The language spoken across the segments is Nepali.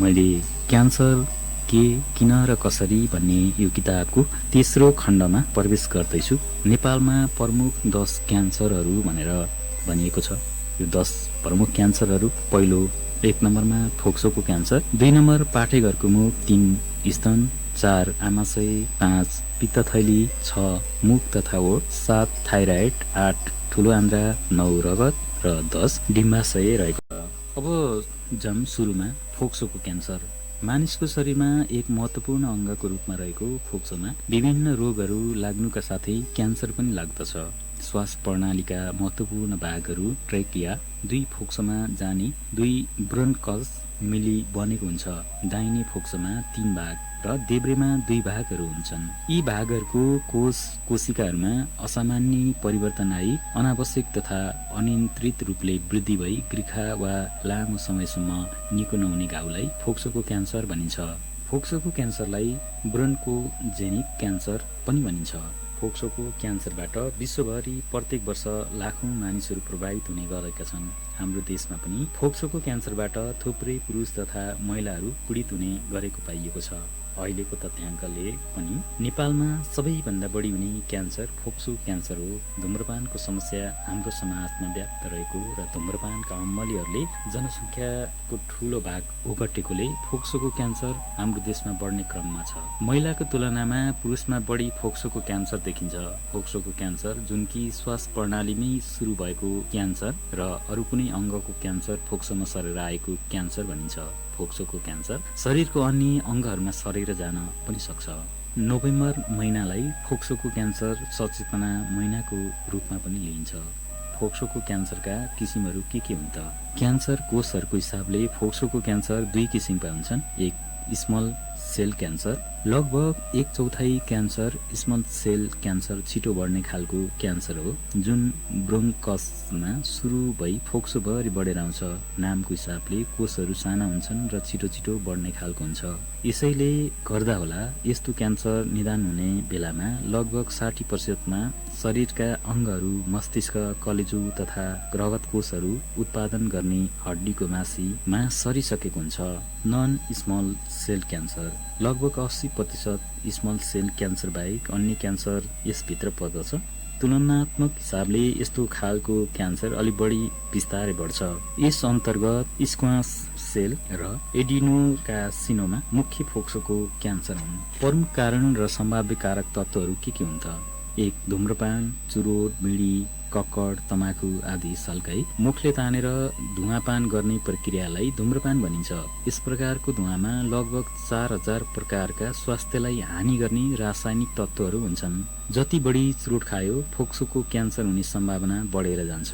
मैले क्यान्सर के, किन र कसरी भन्ने यो किताबको तेस्रो खण्डमा प्रवेश गर्दैछु। नेपालमा प्रमुख 10 क्यान्सरहरू भनेर भनिएको छ। यो 10 प्रमुख क्यान्सरहरू, पहिलो 1 नम्बरमा फोक्सोको क्यान्सर, 2 नम्बर पाठेघरको मुख, 3 स्तन, 4 आमाशय, 5 पित्तथैली, 6 मुख तथा ओठ, 7 थाइराइड, 8 ठुलो आन्द्रा, 9 रगत र 10 डिम्बाशय रहेको छ। अब जाम सुरुमा फोक्सोको क्यान्सर। मानिसको शरीरमा एक महत्त्वपूर्ण अङ्गको रूपमा रहेको फोक्सोमा विभिन्न रोगहरू लाग्नुका साथै क्यान्सर पनि लाग्दछ। श्वास प्रणालीका महत्त्वपूर्ण भागहरू ट्रेकिया, 2 फोक्सोमा जाने 2 ब्रोन्कस मिली बनेको हुन्छ। दाहिने फोक्सोमा 3 भाग र देब्रेमा 2 भागहरू हुन्छन्। यी भागहरूको कोशिकाहरूमा असामान्य परिवर्तन आई अनावश्यक तथा अनियन्त्रित रूपले वृद्धि भई गृखा वा लामो समयसम्म निको नहुने घाउलाई फोक्सोको क्यान्सर भनिन्छ। फोक्सोको क्यान्सरलाई ब्रोन्कोजेनिक क्यान्सर पनि भनिन्छ। फोक्सोको क्यान्सरबाट विश्वभरि प्रत्येक वर्ष लाखौं मानिसहरू प्रभावित हुने गरेका छन्। हाम्रो देशमा पनि फोक्सोको क्यान्सरबाट थुप्रै पुरुष तथा महिलाहरू पीडित हुने गरेको पाइएको छ। अहिलेको तथ्याङ्कले पनि नेपालमा सबैभन्दा बढी हुने क्यान्सर फोक्सो क्यान्सर हो। धुम्रपानको समस्या हाम्रो समाजमा व्याप्त रहेको र धुम्रपानका अमलीहरूले जनसङ्ख्याको ठूलो भाग ओगटेकोले फोक्सोको क्यान्सर हाम्रो देशमा बढ्ने क्रममा छ। महिलाको तुलनामा पुरुषमा बढी फोक्सोको क्यान्सर देखिन्छ। फोक्सोको क्यान्सर, जुन कि श्वास प्रणालीमै सुरु भएको क्यान्सर र अरू कुनै अङ्गको क्यान्सर फोक्सोमा सरेर आएको क्यान्सर भनिन्छ। फोक्सोको क्यान्सर शरीरको अन्य अङ्गहरूमा सरेर जान पनि सक्छ। नोभेम्बर महिनालाई फोक्सोको क्यान्सर सचेतना महिनाको रूपमा पनि लिइन्छ। फोक्सोको क्यान्सरका किसिमहरू के हुन् त? क्यान्सर कोषहरूको हिसाबले फोक्सोको क्यान्सर 2 किसिमका हुन्छन्। एक स्मल सेल क्यान्सर, लगभग 1/4 क्यान्सर स्मल सेल क्यान्सर छिटो बढ्ने खालको क्यान्सर हो, जुन ब्रोन्कसमा सुरु भई फोक्सोभरि बढेर आउँछ। नामको हिसाबले कोषहरू साना हुन्छन् र छिटो बढ्ने खालको हुन्छ। यसैले गर्दा होला यस्तो क्यान्सर निदान हुने बेलामा लगभग 60%मा शरीरका अङ्गहरू, मस्तिष्क, कलेजो तथा रगत कोषहरू उत्पादन गर्ने हड्डीको मासीमा सरिसकेको हुन्छ। नन स्मल सेल क्यान्सर, लगभग 80% स्मल सेल क्यान्सर बाहेक अन्य क्यान्सर यसभित्र पर्दछ। तुलनात्मक हिसाबले यस्तो खालको क्यान्सर अलि बढी बिस्तारै बढ्छ। यस अन्तर्गत स्क्वास सेल र एडिनोकार्सिनोमा मुख्य फोक्सोको क्यान्सर हुन्। प्रमुख कारण र सम्भाव्य कारक तत्त्वहरू के हुन् त? 1 धुम्रपान, चुरोट, बिडी, कक्कड, तमाखु आदि सल्काई मुखले तानेर धुवापान गर्ने प्रक्रियालाई धुम्रपान भनिन्छ। यस प्रकारको धुवामा लगभग 4000 प्रकारका स्वास्थ्यलाई हानि गर्ने रासायनिक तत्त्वहरू हुन्छन्। जति बढी चुरोट खायो, फोक्सोको क्यान्सर हुने सम्भावना बढेर जान्छ।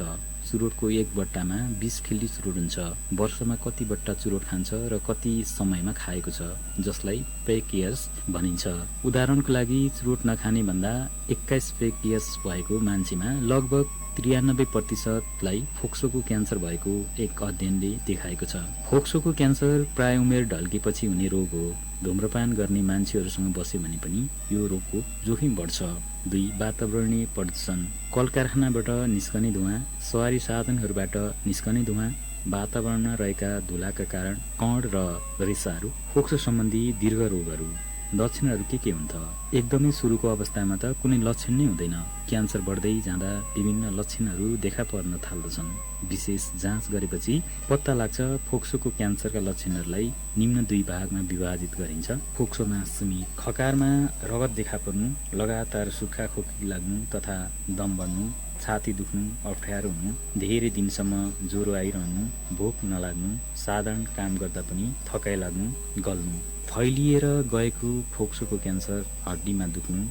चुरोटको एक बट्टामा 20 खिल्डी चुरोट हुन्छ। वर्षमा कति बट्टा चुरोट खान्छ र कति समयमा खाएको छ, जसलाई पेक इयर्स भनिन्छ। उदाहरणको लागि, चुरोट नखाने भन्दा 21 पेक इयर्स भएको मान्छेमा लगभग 93%लाई फोक्सोको क्यान्सर भएको एक अध्ययनले देखाएको छ। फोक्सोको क्यान्सर प्राय उमेर ढल्केपछि हुने रोग हो। धुम्रपान गर्ने मान्छेहरूसँग बस्यो भने पनि यो रोगको जोखिम बढ्छ। 2 वातावरणीय प्रदूषण, कल कारखानाबाट निस्कने धुवा, सवारी साधनहरूबाट निस्कने धुवा, वातावरणमा रहेका धुलाका कारण कण र रेसाहरू फोक्सो सम्बन्धी दीर्घ रोगहरू। लक्षणहरू के हुन् त? एकदमै सुरुको अवस्थामा त कुनै लक्षण नै हुँदैन। क्यान्सर बढ्दै जाँदा विभिन्न लक्षणहरू देखा पर्न थाल्दछन्। विशेष जाँच गरेपछि पत्ता लाग्छ। फोक्सोको क्यान्सरका लक्षणहरूलाई निम्न 2 भागमा विभाजित गरिन्छ। फोक्सोमा सिमी, खकारमा रगत देखा पर्नु, लगातार सुक्खा खोकी लाग्नु तथा दम बढ्नु, छाती दुख्नु, अप्ठ्यारो हुनु, धेरै दिनसम्म ज्वरो आइरहनु, भोक नलाग्नु, साधारण काम गर्दा पनि थकाइ लाग्नु, गल्नु। फैलिएर गएको फोक्सोको क्यान्सर हड्डीमा दुख्नु,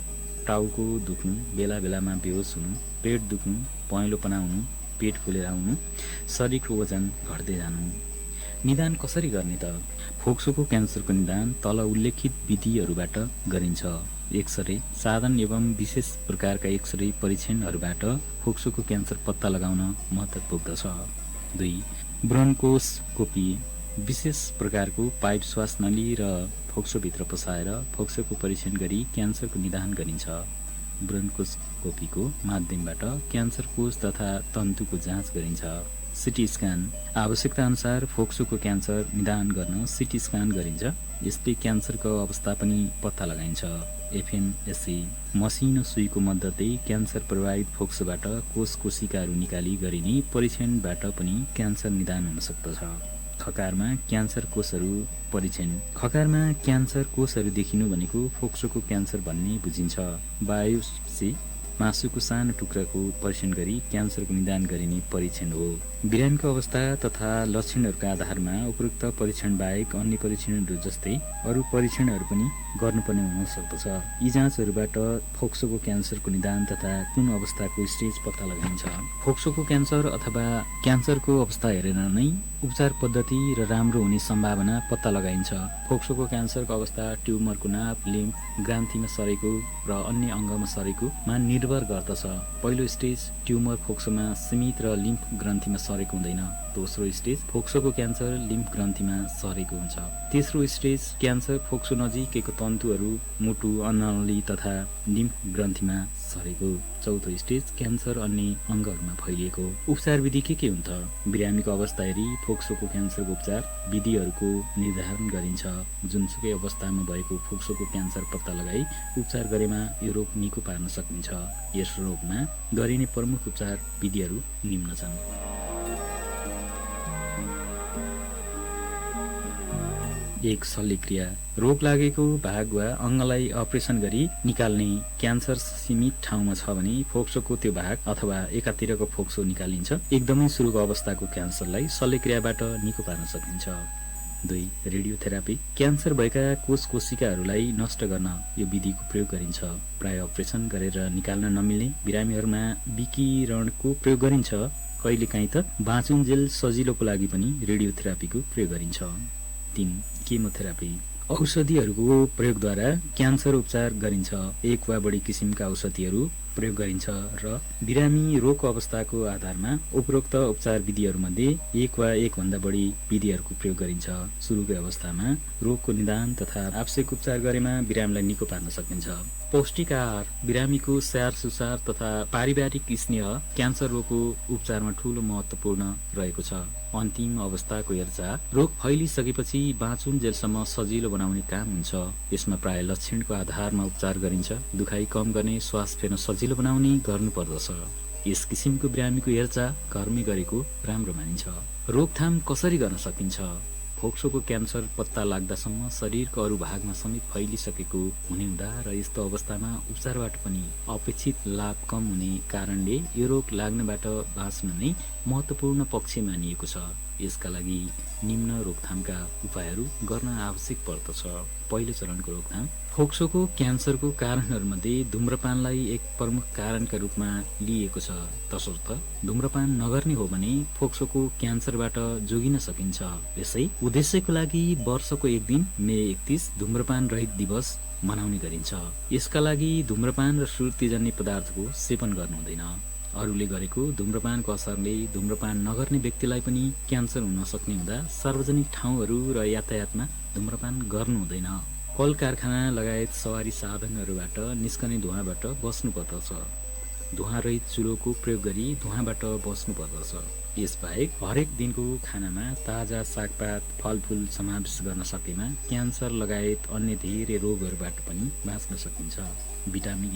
टाउको दुख्नु, बेला बेलामा बेहोस हुनु, पेट दुख्नु, पहेँलोपना हुनु, पेट फुलेर आउनु, शरीरको वजन घट्दै जानु। निदान कसरी गर्ने त? फोक्सोको क्यान्सरको निदान तल उल्लेखित विधिहरूबाट गरिन्छ। एक्सरे, साधारण एवं विशेष प्रकारका एक्सरे परीक्षणहरूबाट फोक्सोको क्यान्सर पत्ता लगाउन महत्त्व पुग्दछ। 2 ब्रोन्कोस्कोपी, विशेष प्रकारको पाइप श्वास नली र फोक्सोभित्र पसाएर फोक्सोको परीक्षण गरी क्यान्सरको निदान गरिन्छ। ब्रोन्कोस्कोपी कोलोनोस्कोपीको माध्यमबाट क्यान्सर कोष तथा तन्तुको जाँच गरिन्छ। सिटी स्क्यान आवश्यकता अनुसार फोक्सोको क्यान्सर निदान गर्न सिटी स्क्यान गरिन्छ। यसले क्यान्सरको अवस्था पनि पत्ता लगाइन्छ। एफएनएससी मसिनो सुईको मद्दतले क्यान्सर प्रभावित फोक्सोबाट कोशिकाहरू निकाली गरिने परीक्षणबाट पनि क्यान्सर निदान हुन सक्दछ। खकारमा क्यान्सर कोषहरू परीक्षण खकारमा क्यान्सर कोषहरू देखिनु भनेको फोक्सोको क्यान्सर भन्ने बुझिन्छ। बायोप्सी मासुको सानो टुक्राको परीक्षण गरी क्यान्सरको निदान गरिने परीक्षण हो। बिरामीको अवस्था तथा लक्षणहरूका आधारमा उपरोक्त परीक्षण बाहेक अन्य परीक्षणहरू जस्तै अरू परीक्षणहरू पनि गर्नुपर्ने हुन सक्दछ। यी जाँचहरूबाट फोक्सोको क्यान्सरको निदान तथा कुन अवस्थाको स्टेज पत्ता लगाइन्छ। फोक्सोको क्यान्सर अथवा क्यान्सरको अवस्था हेरेर नै उपचार पद्धति र राम्रो हुने सम्भावना पत्ता लगाइन्छ। फोक्सोको क्यान्सरको अवस्था ट्युमरको नाप, लिम्फ ग्रान्थीमा सरेको र अन्य अङ्गमा सरेकोमा निर्भर गर्दछ। पहिलो स्टेज ट्युमर फोक्सोमा सीमित र लिम्फ ग्रन्थीमा सरेको हुँदैन। दोस्रो स्टेज फोक्सोको क्यान्सर लिम्फ ग्रन्थीमा सरेको हुन्छ। तेस्रो स्टेज क्यान्सर फोक्सो नजिकैको तन्तुहरू, मुटु, अन्ननली तथा लिम्फ ग्रन्थीमा सरेको। चौथो स्टेज क्यान्सर अन्य अङ्गहरूमा फैलिएको। उपचार विधि के हुन्छ? बिरामीको अवस्था हेरी फोक्सोको क्यान्सरको उपचार विधिहरूको निर्धारण गरिन्छ। जुनसुकै अवस्थामा भएको फोक्सोको क्यान्सर पत्ता लगाई उपचार गरेमा यो रोग निको पार्न सकिन्छ। यस रोगमा गरिने प्रमुख उपचार विधिहरू निम्न छन्। एक शल्यक्रिया रोग लागेको भाग वा अङ्गलाई अपरेसन गरी निकाल्ने। क्यान्सर सीमित ठाउँमा छ भने फोक्सोको त्यो भाग अथवा एकातिरको फोक्सो निकालिन्छ। एकदमै सुरुको अवस्थाको क्यान्सरलाई शल्यक्रियाबाट निको पार्न सकिन्छ। 2. रेडियोथेरापी क्यान्सर भएका कोशिकाहरूलाई नष्ट गर्न यो विधिको प्रयोग गरिन्छ। प्राय अपरेसन गरेर निकाल्न नमिल्ने बिरामीहरूमा विकिरणको प्रयोग गरिन्छ। कहिलेकाहीँ त बाँचुन्जेल सजिलोको लागि पनि रेडियोथेरापीको प्रयोग गरिन्छ। 3. केमोथेरापी औषधिहरूको प्रयोगद्वारा क्यान्सर उपचार गरिन्छ। एक वा बढी किसिमका औषधिहरू प्रयोग गरिन्छ र बिरामी रोगको अवस्थाको आधारमा उपरोक्त उपचार विधिहरूमध्ये एक वा एकभन्दा बढी विधिहरूको प्रयोग गरिन्छ। सुरुको अवस्थामा रोगको निदान तथा आवश्यक उपचार गरेमा बिरामीलाई निको पार्न सकिन्छ। पौष्टिक आहार बिरामीको स्याहार सुसार तथा पारिवारिक स्नेह क्यान्सर रोगको उपचारमा ठूलो महत्त्वपूर्ण रहेको छ। अन्तिम अवस्थाको हेरचाह रोग फैलिसकेपछि बाँचुन्जेलसम्म सजिलो बनाउने काम हुन्छ। यसमा प्राय लक्षणको आधारमा उपचार गरिन्छ। दुखाइ कम गर्ने, श्वास फेर्न सजिलो बनाउने गर्नुपर्दछ। यस किसिमको बिरामीको हेरचाह घरमै गरेको राम्रो मानिन्छ। रोकथाम कसरी गर्न सकिन्छ? फोक्सोको क्यान्सर पत्ता लाग्दासम्म शरीरको अरू भागमा समेत फैलिसकेको हुने हुँदा र यस्तो अवस्थामा उपचारबाट पनि अपेक्षित लाभ कम हुने कारणले यो रोग लाग्नबाट बाँच्न नै महत्त्वपूर्ण पक्ष मानिएको छ। यसका लागि निम्न रोकथामका उपायहरू गर्न आवश्यक पर्दछ। पहिलो चरणको रोकथाम फोक्सोको क्यान्सरको कारणहरूमध्ये धुम्रपानलाई एक प्रमुख कारणका रूपमा लिएको छ। तसर्थ धुम्रपान नगर्ने हो भने फोक्सोको क्यान्सरबाट जोगिन सकिन्छ। यसै उद्देश्यको लागि वर्षको एक दिन मे 31 धुम्रपान रहित दिवस मनाउने गरिन्छ। यसका लागि धुम्रपान र सुर्तीजन्य पदार्थको सेवन गर्नु हुँदैन। अरूले गरेको धुम्रपानको असरले धुम्रपान नगर्ने व्यक्तिलाई पनि क्यान्सर हुन सक्ने हुँदा सार्वजनिक ठाउँहरू र यातायातमा धुम्रपान गर्नु हुँदैन। कल कारखाना लगायत सवारी साधनहरूबाट निस्कने धुवाँबाट बस्नुपर्दछ। धुवाँरहित चुलोको प्रयोग गरी धुवाँबाट बस्नुपर्दछ। यसबाहेक हरेक दिनको खानामा ताजा सागपात फलफुल समावेश गर्न सकेमा क्यान्सर लगायत अन्य धेरै रोगहरूबाट पनि बाँच्न सकिन्छ। भिटामिन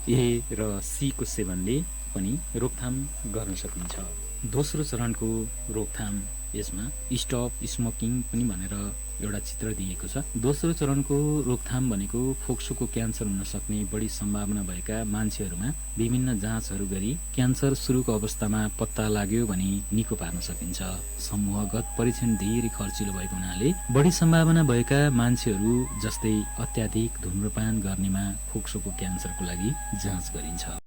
ए र सी को सेवनले पनि रोकथाम गर्न सकिन्छ। दोस्रो चरणको रोकथाम यसमा स्टप स्मोकिङ पनि भनेर एउटा चित्र दिएको छ। दोस्रो चरणको रोकथाम भनेको फोक्सोको क्यान्सर हुन सक्ने बढी सम्भावना भएका मान्छेहरूमा विभिन्न जाँचहरू गरी क्यान्सर सुरुको अवस्थामा पत्ता लाग्यो भने निको पार्न सकिन्छ। समूहगत परीक्षण धेरै खर्चिलो भएको हुनाले बढी सम्भावना भएका मान्छेहरू जस्तै अत्याधिक धुम्रपान गर्नेमा फोक्सोको क्यान्सरको लागि जाँच गरिन्छ।